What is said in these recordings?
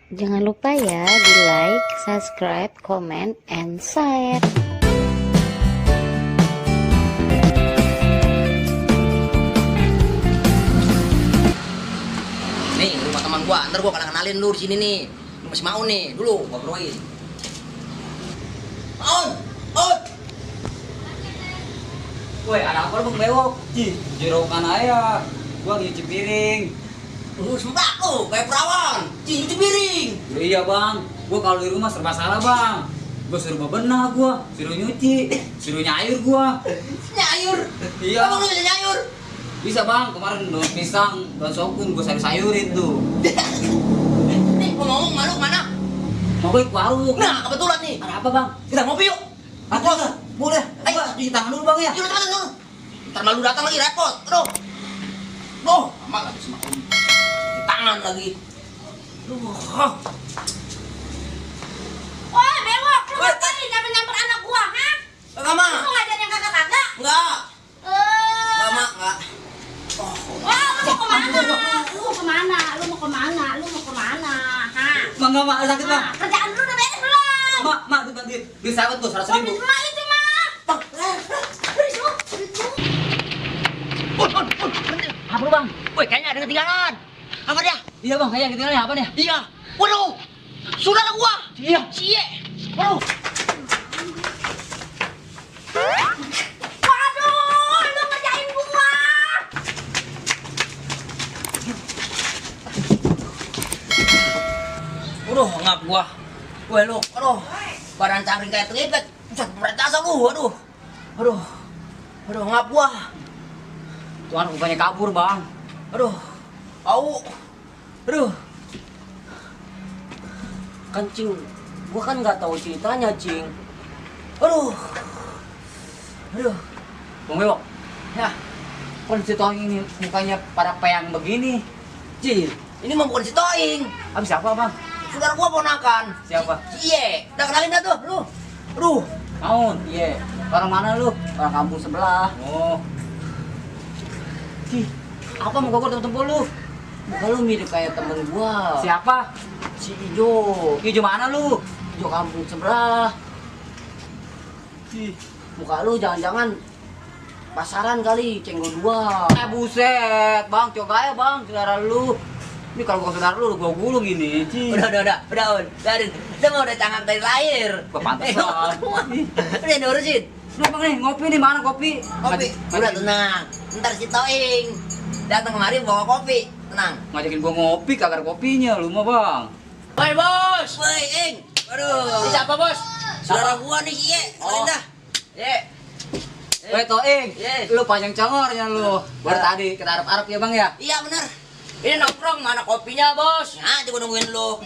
Jangan lupa ya di like, subscribe, comment, and share. Nih rumah teman gua, ntar gua akan kenalin lu di sini nih. Lu masih mau nih, dulu gua broin. On, on. Woi, ada apa lu Bang Bewok? Jerokan aja. Gua nyuci piring. Lu sembah lu kayak perawan. Cuci piring. Ya, iya, Bang. Gua kalau di rumah serba salah, Bang. Gua suruh bebenah gua, suruh nyuci, suruh nyayur gua. Nyayur. Iya. Kamu lu bisa nyayur. Bisa, Bang. Kemarin daun pisang, daun sokun gua sayur-sayurin tuh. Nih, gua ngomong malu mana? Mau gue ke warung. Nah, kebetulan nih. Ada apa, Bang? Kita ngopi yuk. Ada nggak? Boleh. Ayo, cuci tangan dulu, Bang ya. Yuk, teman dulu. Ntar malu datang lagi repot. Aduh. Loh, lama lagi semakin. Di tangan lagi. Duh. Wah, Bewok, lu ngapain nyamper-nyamper anak gua, ha? Enggak, Ma. Lu ngajarin yang kagak-kagak? Enggak. Enggak, Ma, enggak. Wah, lu mau kemana? Lu mau kemana? Lu mau kemana? Lu mau kemana? Ha? Bang, enggak, Mak. Sakit, Bang. Kerjaan lu udah beres belum? Mak, duit bantuin. Duit sahabat tuh, 100.000. Mak itu, Mak. Bang. Berhenti. Apa lu, Bang? Woi, kayaknya ada ketinggalan. Apa dia? Iya, Bang. Kayaknya ketinggalan apa nih? Iya. Waduh. Saudara gua. Iya. Cie. Waduh. Waduh, lu ngerjain gua. Waduh, ngap gua. Woi lu, aduh. Badan cangkring kayak terlibat. Buset, merentasa lu. Aduh. Aduh. Aduh, ngap gua. Tuhan bukannya kabur, Bang. Aduh. Au. Aduh. Kan Cing, gua kan nggak tahu ceritanya, Cing. Aduh. Aduh. Bang Bewok, Ya, kan si Toing ini mukanya pada peyang begini. Cing, ini mah bukan si Toing. habis apa, Bang? Saudara gua ponakan. Siapa? Si Iye. Udah kenalin dah tuh, lu. Aduh. Naon? Iya. Orang mana lu? Orang kampung sebelah. Oh. Cing, apa muka gua tempat lu? Muka lu mirip kayak temen gua. Siapa? Si Ijo. Ijo mana lu? Ijo kampung sebelah. Cing. Muka lu jangan-jangan pasaran kali, cenggol dua. Buset, Bang, coba aja, Bang, saudara lu. Ini kalau gua saudara lu, gua gulung gini, Cing. Udah, Un. Darin. Dia mau udah cangkang dari lahir. Kepantesan. Udah diurusin. Lu Bang nih, ngopi nih, mana kopi? Kopi. Udah tenang. Ntar si Toing datang kemari bawa kopi. Tenang. Ngajakin gua ngopi, kagak ada kopinya, lu mah, Bang. Woi, Bos. Woi, Ing. Aduh. Ini siapa, Bos? Saudara gua nih, Iye. Kenalin dah. Ye. Weh, Toing, Ye. lu panjang congornya lu. Baru tadi kita Arab-Arab ya, Bang ya? Iya, bener. Ini nongkrong, mana kopinya, Bos? Nah, coba nungguin lu.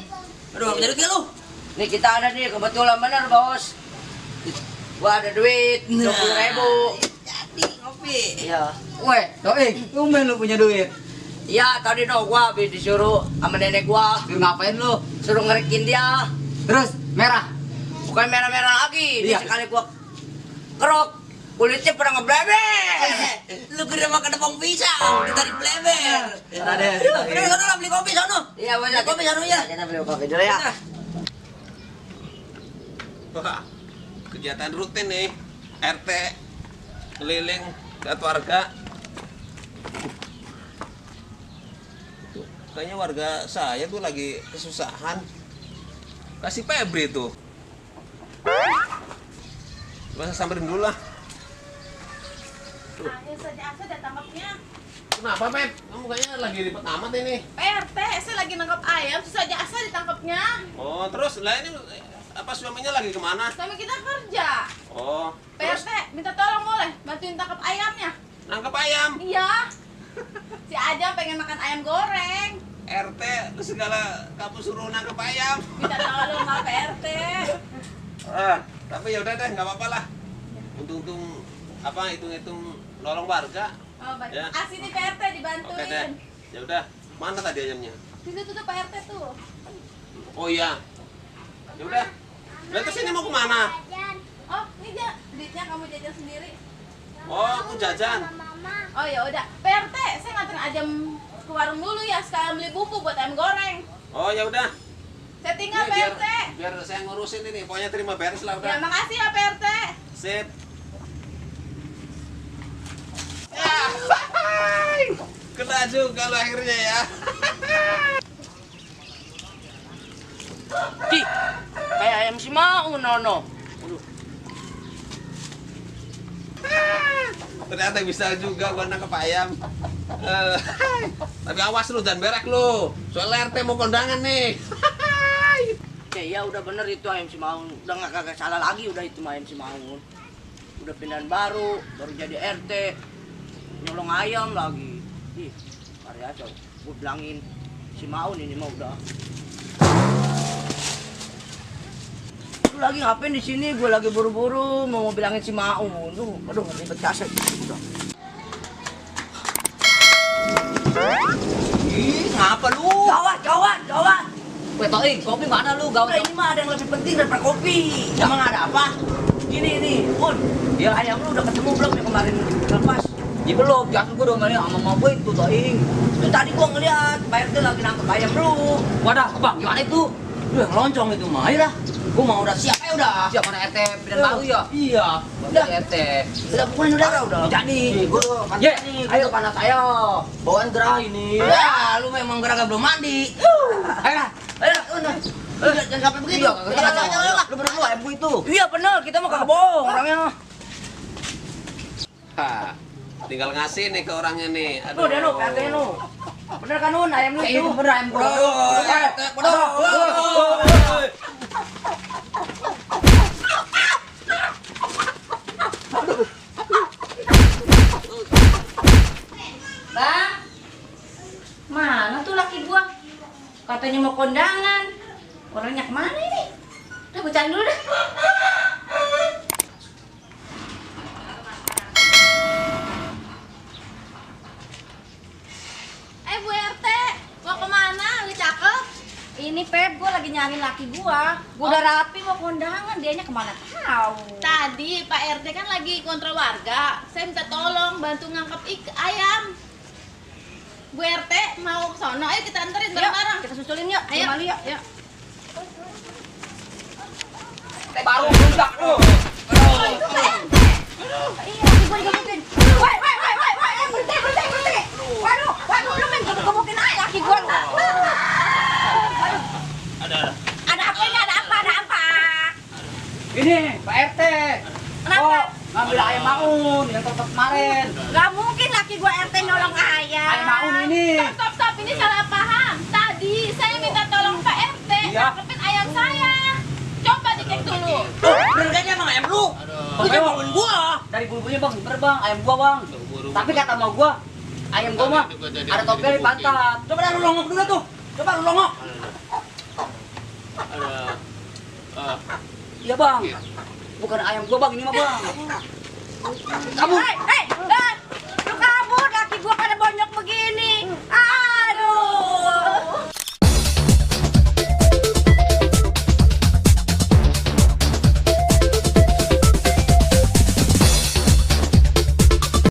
Aduh, jadi lu. Nih kita ada nih, kebetulan bener, Bos. Gua ada duit 20.000. Jadi ngopi. Iya. Weh, Toing, tumben lu punya duit. Iya, tadi no gua habis disuruh sama nenek gua Lu ngapain lu? suruh ngerikin dia. Terus, merah. Bukan merah-merah lagi. Dia Iya. sekali gua kerok, kulitnya pernah ngebleber. Lu kira makan tepung pisang, ditarik bleber. Ada. Udah, sono beli kopi sono. Iya, banyak kopi sono ya. Kita beli kopi dulu ya. Wah, kegiatan rutin nih, RT keliling lihat warga. Kayaknya warga saya tuh lagi kesusahan. Kasih Febri tuh. Masa samperin dulu lah. Ayo saja asa udah tangkapnya. Kenapa, Pep? Kamu kayaknya lagi ribet amat ini. PRT, saya lagi nangkap ayam, susah aja asa ditangkapnya. Oh, terus lah ini apa suaminya lagi kemana? Suami kita kerja. Oh, terus PRT, minta tolong boleh bantuin tangkap ayamnya. nangkep ayam. Iya. Si Ajam pengen makan ayam goreng. RT lu segala kamu suruh nangkep ayam. Minta tolong sama PRT. Tapi ya udah deh, nggak apa-apa lah. Untung-untung apa hitung-hitung nolong warga. Oh, baik. Ya. Asih nih PRT Oke deh. dibantuin. Ya udah, mana tadi ayamnya? Di situ tuh PRT tuh. Oh iya. Ya udah. Udah terus ini mau kemana? Oh, ini dia duitnya kamu jajan sendiri. Oh, aku jajan. Oh ya udah, PRT, saya nganterin Ajam ke warung dulu ya, sekalian beli bumbu buat ayam goreng. Oh ya udah. Saya tinggal Nih, Pak RT. biar saya ngurusin ini. Pokoknya terima beres lah Ya udah. makasih ya Pak RT. Sip. Kena juga lo akhirnya ya. Ki, kayak ayam si mau nono. Ternyata bisa juga gua nangkep ayam. Tapi awas lu jangan berak lu. Soalnya RT mau kondangan nih. Ya udah bener itu ayam si mau. Udah nggak kagak salah lagi udah itu ayam si mau. Udah pindahan baru jadi RT. Nyolong ayam lagi. Ih, karya cow. Gue bilangin si Maun ini mah udah. Lu lagi ngapain di sini? Gue lagi buru-buru mau bilangin si Maun. Tuh, aduh ribet kasar. Udah. Ih, ngapa lu? Gawat. Wetoing, kopi mana lu? Udah Gawat. ini mah ada yang lebih penting daripada kopi. Emang ada apa? Gini, Bun. Ya. Ayam lu udah ketemu belum yang kemarin lepas? Ya belum, jangan gua dong sama mama gue itu Toing. Itu tadi gua ngeliat Pak RT lagi nangkep ayam lu. Wadah, bang, gimana itu? Udah ngeloncong itu mah. Ayolah. Gua mau udah siap ya udah. Siapa mana RT pindah baru ya? Iya. Udah RT. Udah pokoknya udah. Jadi, Gua Ye, nih. ayo panas ayo. Bawaan gerah ini. Ya, lu memang gerak belum mandi. Ayolah. Jangan sampai begitu. Iya, kagak. Lu bener lu ayam gue itu. Iya bener, kita mah kagak bohong orangnya. Hah, tinggal ngasih nih ke orangnya nih. Tuh dia lu, Pak RT lu. Bener kan Nun, ayam lu Itu itu. bener ayam gue. Bang, mana tuh laki gua? Katanya mau kondangan. Orangnya kemana ini? Udah gue cari dulu deh. Bu RT, mau kemana? Lu cakep? Ini Pep, gue lagi nyari laki gua. Gua udah rapi mau kondangan, dianya kemana tahu? Tadi Pak RT kan lagi kontrol warga. Saya minta tolong bantu ngangkep ayam. Bu RT mau ke sono, ayo kita anterin Yuk, bareng-bareng. kita susulin yuk. Ayo. Mali yuk. Teh baru budak lu. Iya, laki gua digebukin. Woi, berhenti. Waduh, lu main gebukin aja laki gua. Ada apa? Ini Pak RT. Kenapa? Oh, ngambil ayam Maun yang tetap kemarin. Gak mungkin laki gua RT nolong ayam. Ayam Maun ini. Stop, ini salah paham. Tadi saya minta tolong Pak RT Iya. ngangkepin ayam saya. Coba dicek dulu. Bener kan emang ayam lu? Lu jangan bangun gua. Dari bulu-bulunya bang, bener bang, ayam gua bang. Tapi kata mau gua, ayam gua mah ada topi di pantat. Coba dah lu longok dulu tuh. Coba lu longok. Iya bang, bukan ayam gua bang, ini mah bang. Kamu Hei, lu kabur, laki gua pada bonyok begini.